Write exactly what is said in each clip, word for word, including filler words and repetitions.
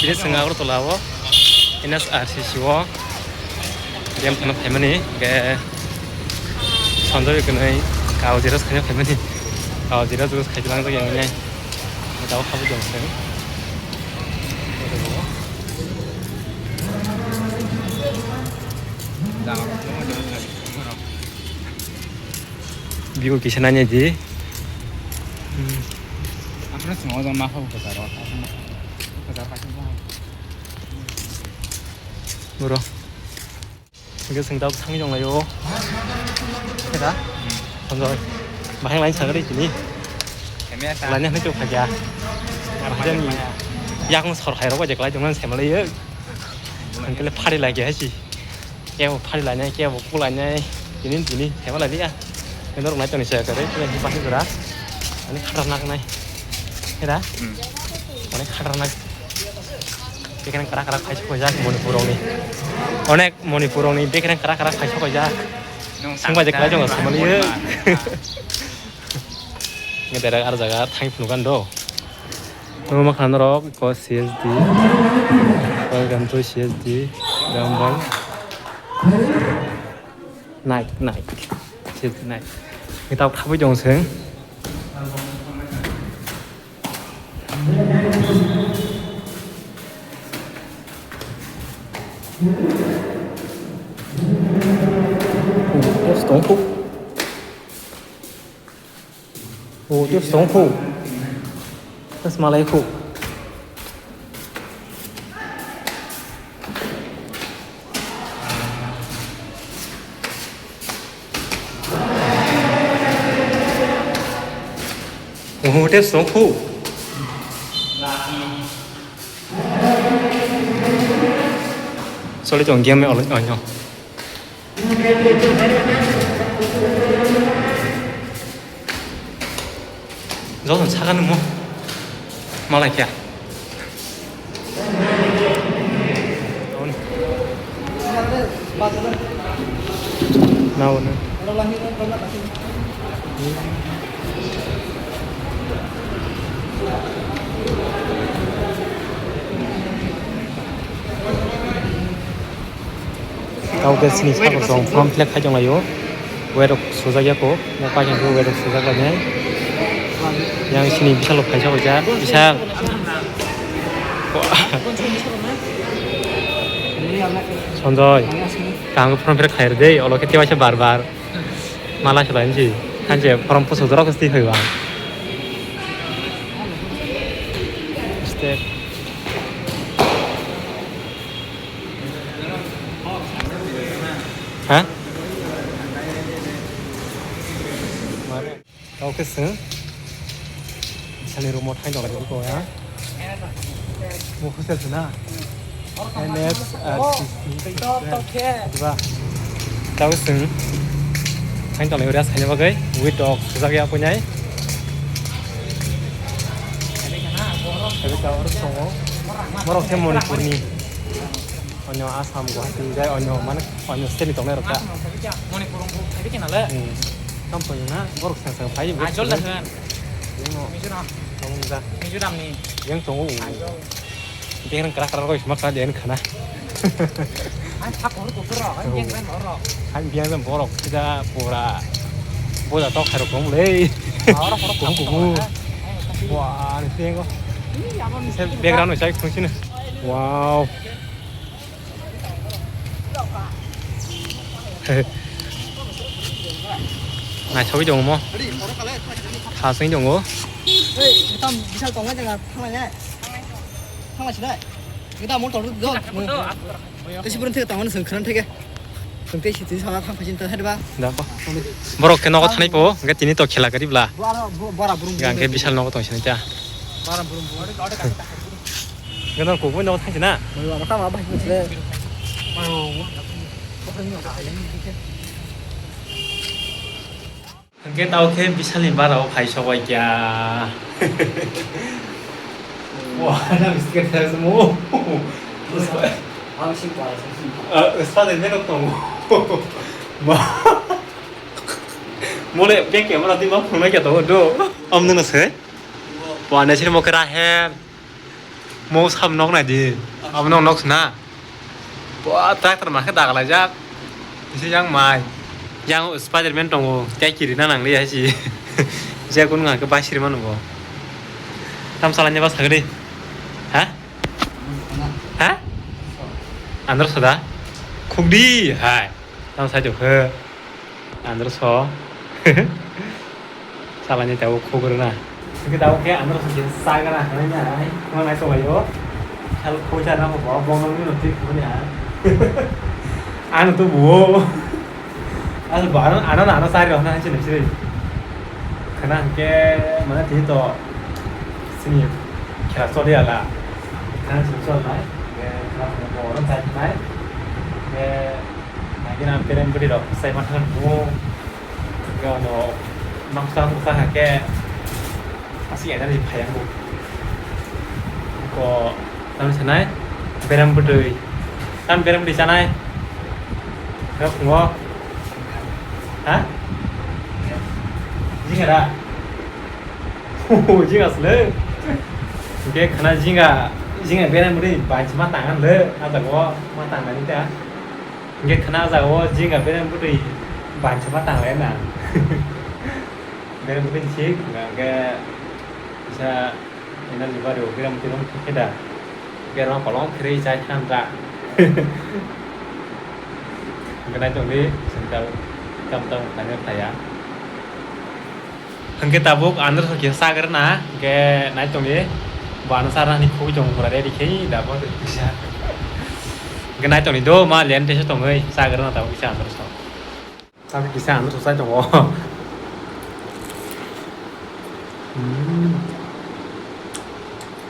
Tini chwng Agartala o N S R C C o game thangna phaimani, hwnkhe Sanjay kwnwi Kaoji rwskhaina phaimani, Kaoji rwskhaina langjak yang nai. Dao khabui tong chwng. Bigo kisa nanya di. After semua orang makan ke taruh, aku makan. Ke taruh kasih semua. Bro. Hingke sengdao thangwi tonglaio. Keda? Sanjay. Bahai lain sagari tini. Lain hingke phagya. Bahai yang sor khairok bai jeklai tongnan semalaiyo. Hingke le phari lagi hai si. Kebo phari lainai, kebo kuk lainai, tini tini thema lailiya. Norok nai tongni chaya kwrwi, tini hi bahai jora. Ani khatarnak nai. Era? Hmm. Ani khatarnak. Bekereng kwrak kwrak phai sokojak Manipur rokni. Onek Manipur rokni bekereng kwrak kwrak phai sokojak. Sengbai je kwlai tongo samani. Nge direct ar jaga thang phunukhan do. Nungma khan norok ko C S D. Welcome to C S D. Gambang. Nike, Nike. C S D Nike. Nge tabuk thabwi tong seng. Tong khu. O, tei song khu. Tas malai khu. O, tei song khu. Sorry, chong game me olo, olo. Joto sakani mo. Malai kya? Nao na. Tao ke sini sabo song form fill up khai tong laio. Wait rok sujak ya ko. Mo pa jang wait rok sujak lainai. Yang sini Bishal rok phaisa hoja. Bishal. Sanjay. Kaham form fill up khai re dei. Olo ke tewaisa bar bar. Mala selain si. Hanse form poso jorok sti hoiba. Step. Ha? Tao khe chwng sani room o thang tong laio ko ya. Mo hostel se na. N S R C C. Diba? Tao chwng thang tong laio rest khaina bagwi. With dog sujak ya puinai. Tao oro tongo. Borok khe Manipurni. Onyo Assam, Guwahati, jai onyo mane onyo state ni tongnai rok ta. Manipur rok phai khe nale. Hmm. Tamo phai na borok sang sang phai. Ajol da hwn. Yeno. Mizoram. Tamo da. Mizoram ni. Yang tongo. Ajol. Yang krak krak roi smak krak yang khana. Ai thak hor ko ro, ai yang ben ro. Ai yang ben borok sida pura. Boda tok kharo kong le. Oro hor ko. Wah, ni tengo. Ini ya, background ni sai khung sini. Wow. Naithogwi tongo mo. Thaswng tongo. Ei, tam bisal tongo jaga thanglai nai. Thanglai sinai. Kita motor do. Tei si burun theke tangmani swng khran theke. Swng tei si tini sana thang phaisin ta hai ba. Da ko. Borok khe nogo thanai po, hingke tini to khela gari bla. Bo aro bo-, bora burung. Hingke bisal nogo tong sinai ta. Bora burung. Gana kok bai nogo thang sina. Oi, aro tamo bai sina sile. Aro. Hingke tao khe bisalni bara o phai sok bai kya. Wah, na biscuit thai mo. Ang sing kwa, sing sing. Ah, sade meno tongo. Ma. Mole bek ya mara di ma phone kya to do. Am nang se. Wa na sir mo kra he. Mo sam nok nai di. Abo nok nok sna. Bo tractor ma khe dagalaijak. Bisi yang mai. Yang Spiderman tongo. Tei kiri na nang liya si. Je kun ngang khe basiri manu bo. Tam salanya bas khagri. Ha? Ha? Andro soda. Khugdi hai. Tam sai jokhe. Andro so. Salani tabo khugro na. Hingke tabo khe andro so kisa sagana hanai na ai. Khuna nai tonglaio. Sal khoja na bo bo no ni no tik khuni ha. Ano to bo. Ano bo ano ano ano sari rok na hanse nai siri. Khana hingke mana tini to sini khela choli ala. Khana choli chol nai. Hingke khana bo oro chai nai. Hingke Nagina berem bwrwi rok sai ma thang bo. Yo no maksa maksa ha ke asi energy phayang bo. Ko tam sanai berem bwrwi. Tam berem bwrwi sanai. Rok ngo. Ha? Jinga da. Jinga sle. Ke khana jinga jinga berem bwrwi bai ma tangan le. Ada go ma tangan ni ta. Hingke khana o jaga o jinga berem bwtwi banchima tanglai na. Berem bwtwi sik, hingke kisa energy bari o berem bwtwi rong thikhe da. Berma kolom kherwi chai than da. Hingke nai tongdi, sengkal tam tam khaina khaya. Hingke tabuk andro so kisa sagrana, hingke nai tongdi, bo ano sarnani khugui tong pura ready khe, da bo kisa. Hingke nai tongdi do, ma len teisa tongoi, sagrana tabuk kisa andro so. Tabuk kisa andro so sai tongo. Hmm.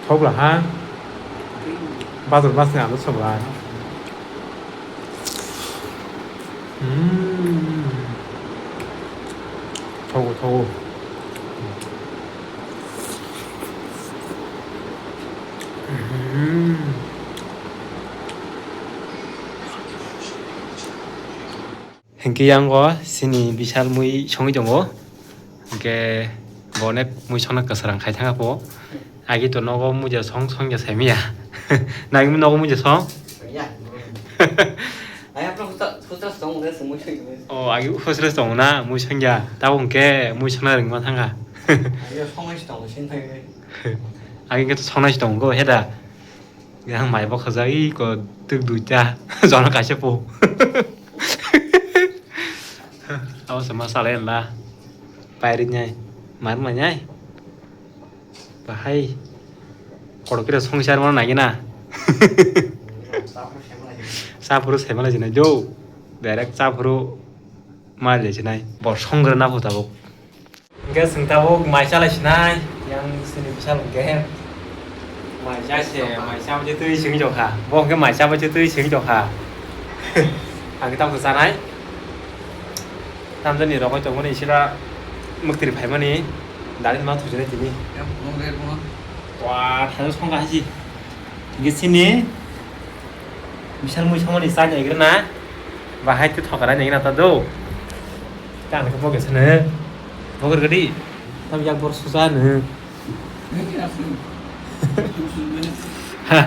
Thok la ha. Bathroom bus ni andro so la. Hmm. Thogo, thogo. Hmm. Hingke yango sini bisal mui songwi tongo. Hingke bo onek mui songna kwsarang khai thangkha po. Agi to nogo muja song, songya saimaya. Nagini nogo muja song? Songya. Ai, apno hustra, hustra song de, song mui song de. O, agi hustra song na, mui songya. Tabo hingke mui songna ringma thangkha. Agi song nai song, sing thang de. Agi hingke to song nai song go, heda. Yang mai bo khajak, i ko tuk duita, jono kaisa po. Abo se ma salai la. Pairi nyai, mar ma nyai. Bahai. Kodo kira songchar mano nagina. Saphuru semala jinai do. Direct saphuru mal jinai. Bo songre na pho tabuk. Hingke chwng tabuk mai chalai sinai, yang sini bwsal hingke mai cha se, mai cha bai twi sing jokha. Bo hingke mai cha bai twi sing jokha. Ang khe tamo chanai. Tamjani rogoi tongmani isira mwktwiri phaimani. Dali ma thujinai tini. Wa, thajak songkha haji. Hingke sini bwsal mui songmani cha naigrana. Bahai twi thokra naigrana ta do. Tang khe bo khe sene. Bo khe gadi. Tam yak bor susa ne. Ha.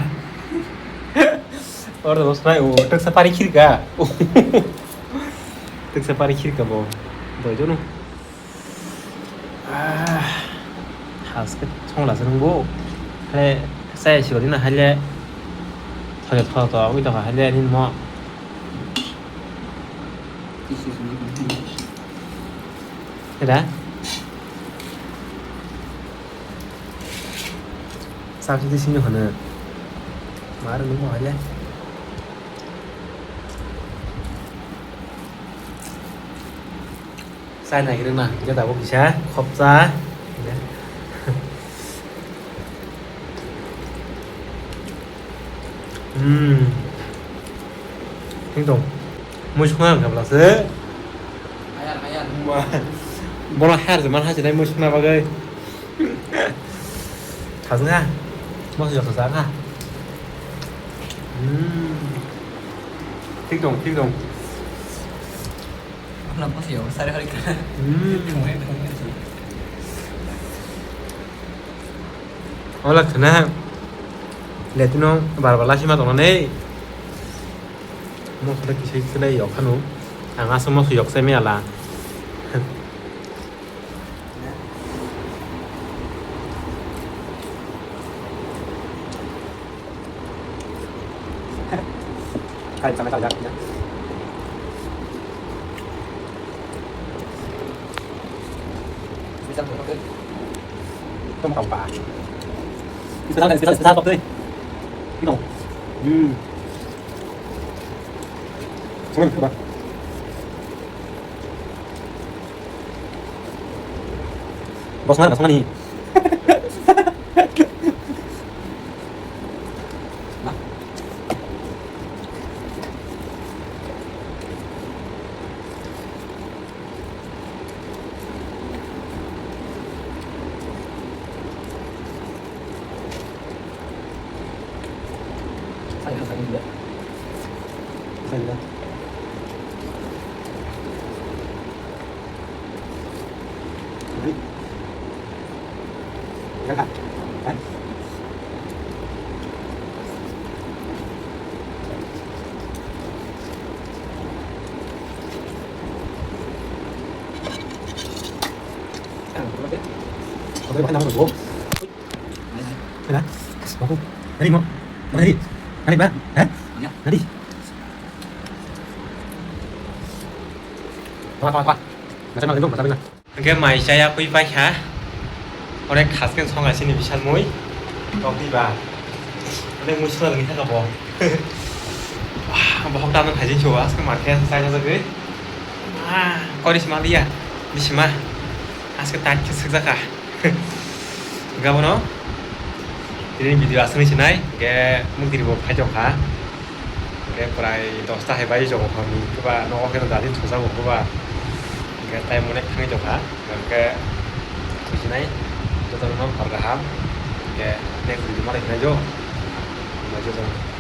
Or do snai o, tak sapari khirka. Tak sapari khirka bo. Doi jono. Ah, haske songla se nungbo. Hale, saya si wadi na hale. Thoya thoya to, wi to hale ni mo. Eda? Sa si sini hana. Mar nungbo hale. Chai nai rwna, hingke tabuk kisa khopsa. Hmm. Thik dong. Mui songna hwnkha bwlase. Hayar, hayar. Bono hayar se man hasinai mui songna bagwi. Thajna. Mosok joksa jakha. Hmm. Thik dong, thik dong. Ola bosio, sari hari kena. Hmm. Thungwi, thungwi, thungwi. Ola khna. Letino bar bar lasima tongnai. Moso da kisai kilai yok hanu. Ang aswk moso yok sai mela. Special, special, special, special, special. Ino. Hmm. Sungguh, coba. Bos ngar, bos ngar ni. Kena? Babu. Nari mo. Nari. Nari ba? Ha? Nari. Tama, tama, tama. Macam mana itu? Macam mana? Hingke mai chaya pui paikha. Onek khasken songa sini bisal mui. Tokdi ba. Onek mui suna lagi thaka bo. Wah, bohok tamang hajin chuwa. Aske marke chaya jagui. Ah, kori sima liya. Bisima. Aske tak sik jaka. Gabono tini video aswk se nai, hingke mukti bo phai tongkha, hingke prai dosta hai bai tongkha, hingke ba nogo khe dati thujak bo ba, hingke time onek thangwi tongkha, hingke thujinai jotono hor kaham, hingke next video ma nai khnai jo, jotono.